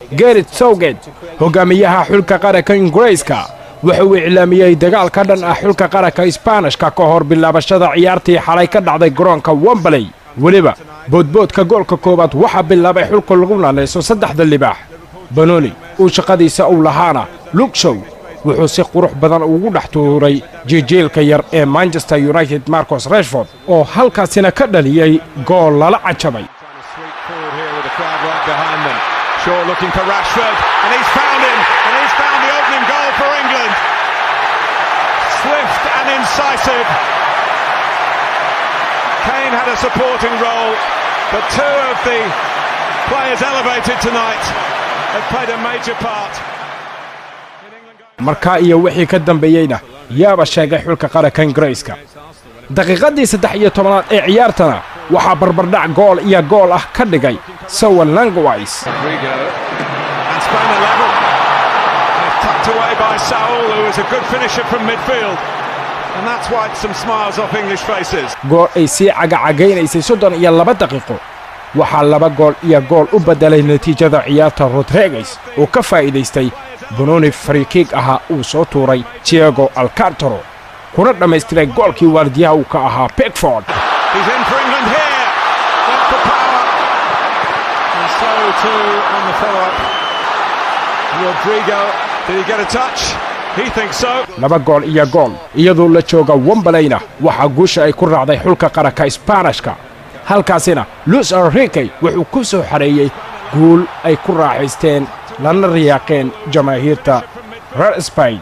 Gareth Southgate, hogaamiyaha xulka qaranka Ingiriiska, waxa uu iclaamiyey dagaal ka dhan ah xulka qaranka Isbaanishka ka hor bilaabashada ciyaartii xalay ka dhacday garoonka Wembley. Weliba boodboodka goolka koowaad waxaa bilaabay xulka lagu naanayso saddexda libaax. Banoni uu shaqadiisa uu lahaana, Luke Shaw wuxuu si qurux badan ugu dhex tuuray jijiilka yar ee Manchester United Marcus Rashford, oo halkaasina ka dhaliyey gool lala cajabay. Shaw looking for Rashford, and he's found him, and he's found the opening goal for England. Swift and incisive. Kane had a supporting role, but two of the players elevated tonight have played a major part. Markaa iyo wixii ka dambeeyeyna yaaba sheegay xulka qaranka Ingiriiska. Daqiiqaddii 13aad ee ciyaartana waxaa barbardhac gool iyo gool ah ka dhigay Saul Niguez. Rodrigo, and Spain are level. They're tucked away by Saul, who is a good finisher from midfield. And that's wiped some smiles off English faces. Gool ay sii cagacagaynaysay 32 daqiiqo waxaa 2 gool iyo gool u beddelay natiijada ciyaarta Rodriguez, oo ka faa'iidaystay bononi free kick ahaa uu soo tuuray Thiago Alcantara, kuna dhammaystiray goolkii waardiyaha uu ka ahaa Pickford. He's in for England here. Went for power. And so too on the follow-up. Rodrigo, did he get a touch? He thinks so. 2 gool iyo gool iyadoo la jooga Wembleyna waxaa guusha ay ku raacday xulka qaranka Isbaanishka. Halkaasina Luis Enrique wuxuu ku soo xareeyey guul ay ku raaxaysteen lana riyaaqeen jamaahiirta reer Spain.